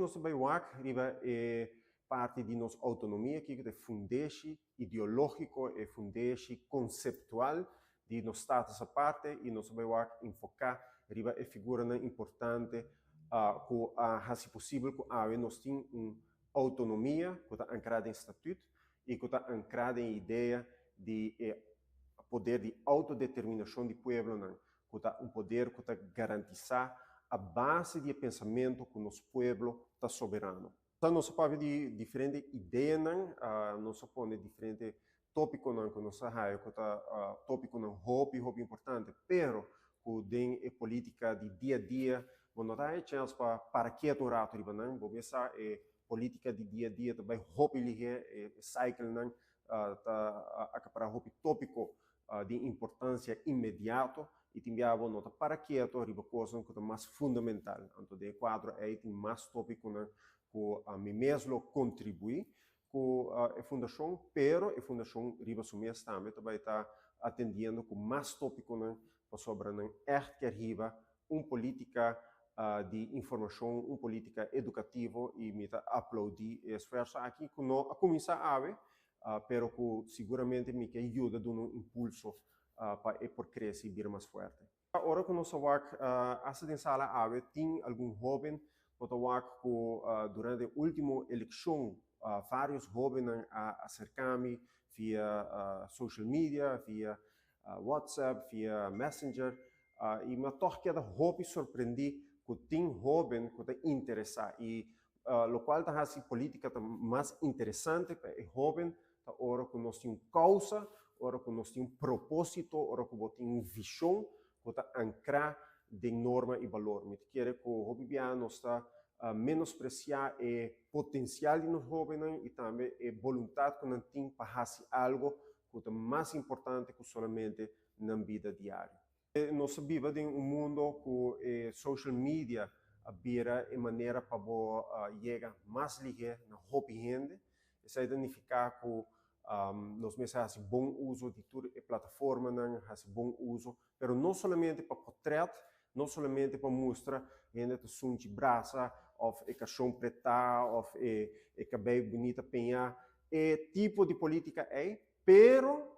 nos ta bai wak riba e parti di nos outonomia, kiko ta e fundeshi ideológiko, e fundeshi konseptual di nos status aparte i nos ta bai wak enfoká riba e figuranan importante ku a hasi posibel ku awe nos tin un outonomia ku ta ankrá den statüt i ku ta ankrá den e idea di e poder di outodeterminashon di pueblonan, ku ta un poder ku ta garantisá a base di e pensamentu ku nos pueblo ta soberano. Nos a papia di diferente ideanan, nos a pone diferente tópikonan ku nos a haya ku ta tópikonan hopi hopi importante, pero ku den e polítika di dia a dia bo no ta haya chèns pa para ketu un ratu riba nan. Bo mes sa e polítika di dia a dia ta bai hopi lihé, e cyclenan ta akapará hopi tópiko di importansia inmediato i tin bia bo no ta para ketu riba kosnan ku ta mas fundamental. Anto den e kuadro ei tin mas tópikonan ku mi mes lo kontribuí ku e fundashon, pero e fundashon riba su mes tambe ta bai ta atendiendo ku mas tópikonan pasobra nan ègt kier hiba un polítika di informashon, un polítika edukativo i mi ta aploudí e esfuerso aki ku no a kuminsá awe, pero ku siguramente mi ke yuda duna un impulso pa e por krese i bira mas fuerte. Ora ku nos a wak asta den sala awe tin algun hóben ku ta wak ku durante e último elekshon vários hóbennan a aserká mi via social media, via WhatsApp, via Messenger i mi a tòg keda hopi sorprendí ku tin hóben ku ta interesá i lokual ta hasi polítika ta mas interesante pa e hóben ta ora ku nos tin un kousa, ora ku nos tin un propósito, ora ku bo tin un vishon ku ta ankrá den norma i balor. Mi ta kere ku hopi biaha nos ta menospresiá e potensial di nos hóbennan i tambe e boluntat ku nan tin pa hasi algu ku ta mas importante ku solamente nan bida diario. Nos ta biba den un mundo ku e social media a bira e manera pa bo yega mas lihé na hopi hende. Esei ta nifiká ku nos mester hasi bon uso di tur e plataformanan, hasi bon uso, pero no solamente pa potrèt, no solamente pa mustra hende ta sunchi brasa òf e kashon pretá òf e kabei bunita peñá, e tipo di polítika ei, pero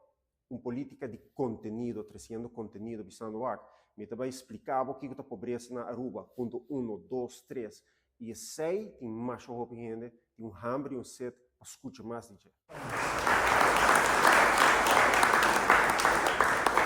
un politica di contenido, treciendo contenido, bisando wak, mi ta bay splica bo kico ta pobresa na Aruba, punto uno, dos, tres, y esey tin masha hopi hende tin un hamber y un sed pa scucha mas di dje.